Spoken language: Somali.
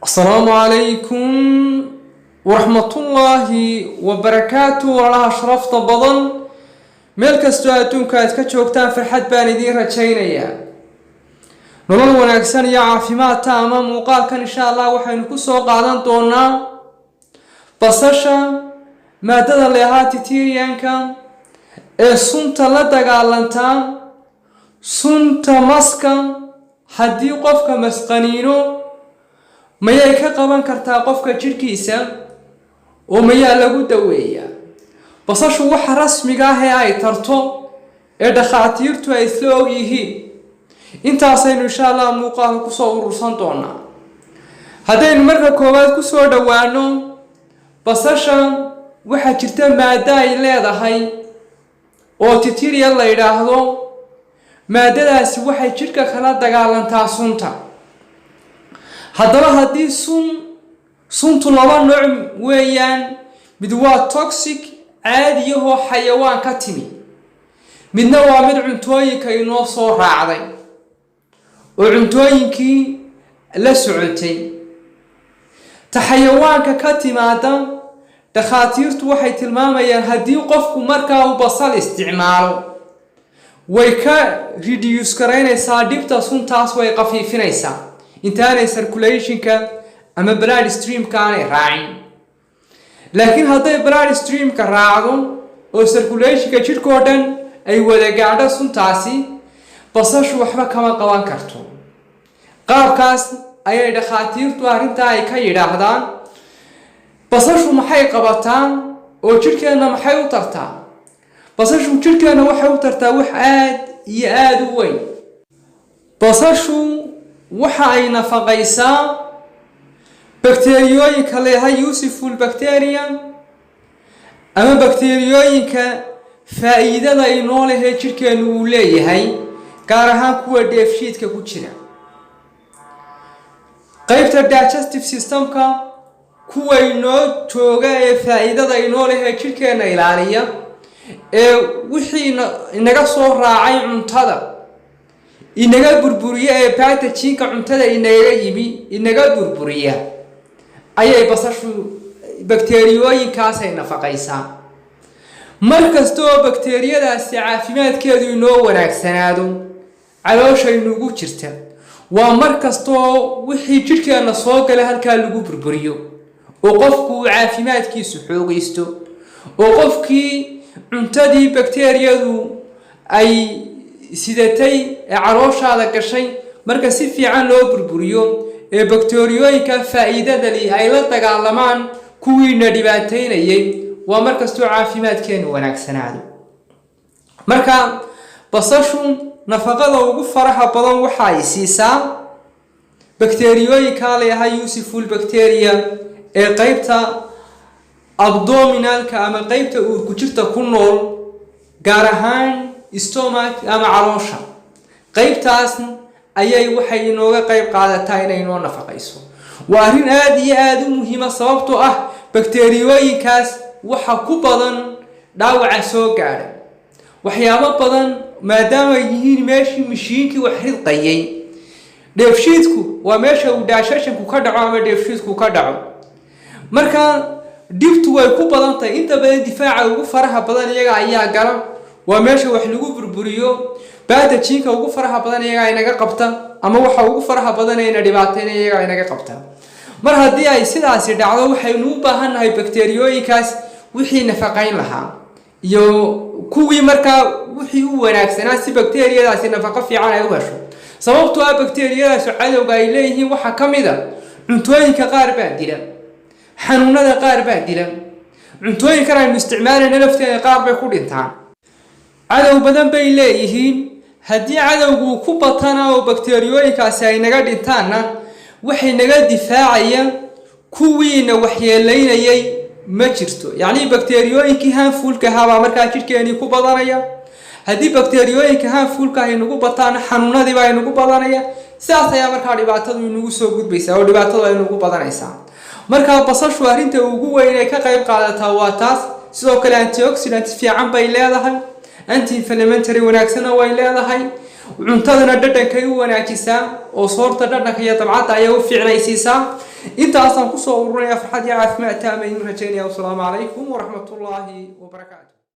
Asalaamu calaykum waraxmatullaahi wabarakaatu. Walaalaha sharafta badan, meel kastoo adduunka aad ka joogtaan, farxad baan idiin rajaynayaa, nolol wanaagsan iyo caafimaad taama. Muuqaalkan, insha Allah, waxaynu kusoo qaadan doonaa basasha, maadada leehaa titirianka ee sunta la dagaalantaa, sunta maska. Haddii qofka masqaniino, mayay ka qaban kartaa qofka jidhkiisa oo mayaa lagu daweeyaa? Basashu waxa rasmiga ah ee ay tarto ee dhakhaatiirtu ay isla og yihiin, intaasaynu, insha Allah, muuqaalka kusoo urursan doonaa. Haddaynu marka koowaad kusoo dhowaano basasha, waxaa jirta maaddo ay leedahay oo titiria la yidhaahdo. Maadadaasi waxay jidhka kala dagaalantaa sunta. Haddaba haddii suntu laba nooc weeyaan: mid waa toxic caadiyahoo xayawaan ka timi, midna waa mid cuntooyinka inoo soo raacday oo cuntooyinkii la socotay. Ta xayawaanka ka timaada, dhakhaatiirtu waxay tilmaamayaan haddii qofku markaa uu basal isticmaalo, way ka reduce garaynaysaa dhibta suntaas, way qafiifinaysaa intaanay circulationka ama blood streamka aanay raacin. Laakiin hadday blood streamka raacdo oo circulationka jidhkoo dhan ay wada gaadho suntaasi, basashu waxba kama qaban karto. Qaabkaas ayay dhakhaatiirtu arrintaa ay ka yidhaahdaan. Basashu maxay qabataa oo jidhkeenna maxay u tartaa? Basashu jidhkeenna waxay u tartaa wax aad iyo aada u weyn. Basashu waxa ay nafaqaysaa bakteriyooyinka leeyahay useful bacteria ama bakteriyooyinka faa'iidada inoo lehee jidhkeennu uu leeyahay, gaar ahaan kuwa dheefshiidka ku jira, qaybta digestive systemka kuwa inoo jooga ee faa'iidada inoo lehee jidhkeenna ilaaliya, ee wixii inaga soo raacay cuntada inaga burburiya, ee pathogenka cuntada inagaga yimi inaga burburiya, ayay basashu bakteriyooyinkaasay nafaqaysaa. Mar kasta oo bakteriyadaasi caafimaadkeedu inoo wanaagsanaado, caloosha inugu jirta, waa mar kasta oo wixii jidhkeenna soo gala halkaa lagu burburiyo oo qofku uu caafimaadkiisu xoogaysto, oo qofkii cuntadii bakteriyadu ay sidatay ee calooshaada gashay marka si fiican loo burburiyo ee bakteriyooyinka faa'iidada li ay la dagaalamaan kuwiina dhibaataynayay, waa mar kastoo caafimaadkeenu wanaagsanaado. Marka basashu nafaqada ugu faraha badan waxa ay siisaa bakteriyooyinka leeyahay useful bacteria ee qeybta abdominalka ama qeybta uurku jirta ku nool, gaar ahaan stomach ama caloosha. Qeybtaas ayay waxay inooga qeyb qaadataa inay inoo nafaqayso. Waa arrin aada iyo aada u muhiima, sababtoo ah bakteriyooyinkaas waxa ku badan dhaawaca soo gaadha, waxyaabo badan, maadaama ay yihiin meeshii mishiinkii wax ridqayay. Dheefshiidku waa meesha uu digestionku ka dhaco ama dheefshiidku ka dhaco. Marka dhibtu way ku badan tahay. Inta badan difaaca ugu faraha badan iyaga ayaa gala, waa meesha wax lagu burburiyo. Pathogenka ugu faraha badan iyagaa inaga qabta, ama waxa ugu faraha badan ayna dhibaatayna iyagaa inaga qabta. Mar haddii ay sidaasi dhacdo, waxaynu u baahannahay bakteriyooyinkaas wixii nafaqayn lahaa iyo kuwii markaa wixii u wanaagsanaa, si bakteriyadaasi nafaqo fiican ay u hesho. Sababtoo ah bakteriyadaasi cadowga ay leeyihiin waxaa ka mid a cuntooyinka qaar baa dila, xanuunada qaar baa dila, cuntooyinkan aynu isticmaalayna lafteeda qaar bay ku dhintaan. Cadow badan bay leeyihiin. Haddii cadowgu ku batana oo bakteriyooyinkaasi ay naga dhintaanna, waxay naga difaacayaan kuwiina waxyeelaynayay ma jirto. Yacnii bakteriyooyinkii harmfulka ahaa baa markaa jidhkeenii ku badanaya. Haddii bakteriyooyinka harmfulka ay nagu bataana, xanuunadiiba ay nagu badanaya. Sidaas ayaa markaa dhibaatadu inagu soo gudbaysaa oo dhibaatadu ay nagu badanaysaa. Markaa basashu arrinta ugu weyn ay ka qayb qaadataa waa taas. Sidoo kale antioxidant fiican bay leedahay, anti inflammatory wanaagsanna way leedahay. Cuntadana dhadhankay u wanaajisaa oo soorta dhadhanka iyo dabcadda ayay u fiicnaysiisaa. Intaasaan kusoo ururinaya. Farxad iyo caafimaad taama idin rajaynaya. Wasalaamu calaykum waraxmatullaahi wabarakaatu.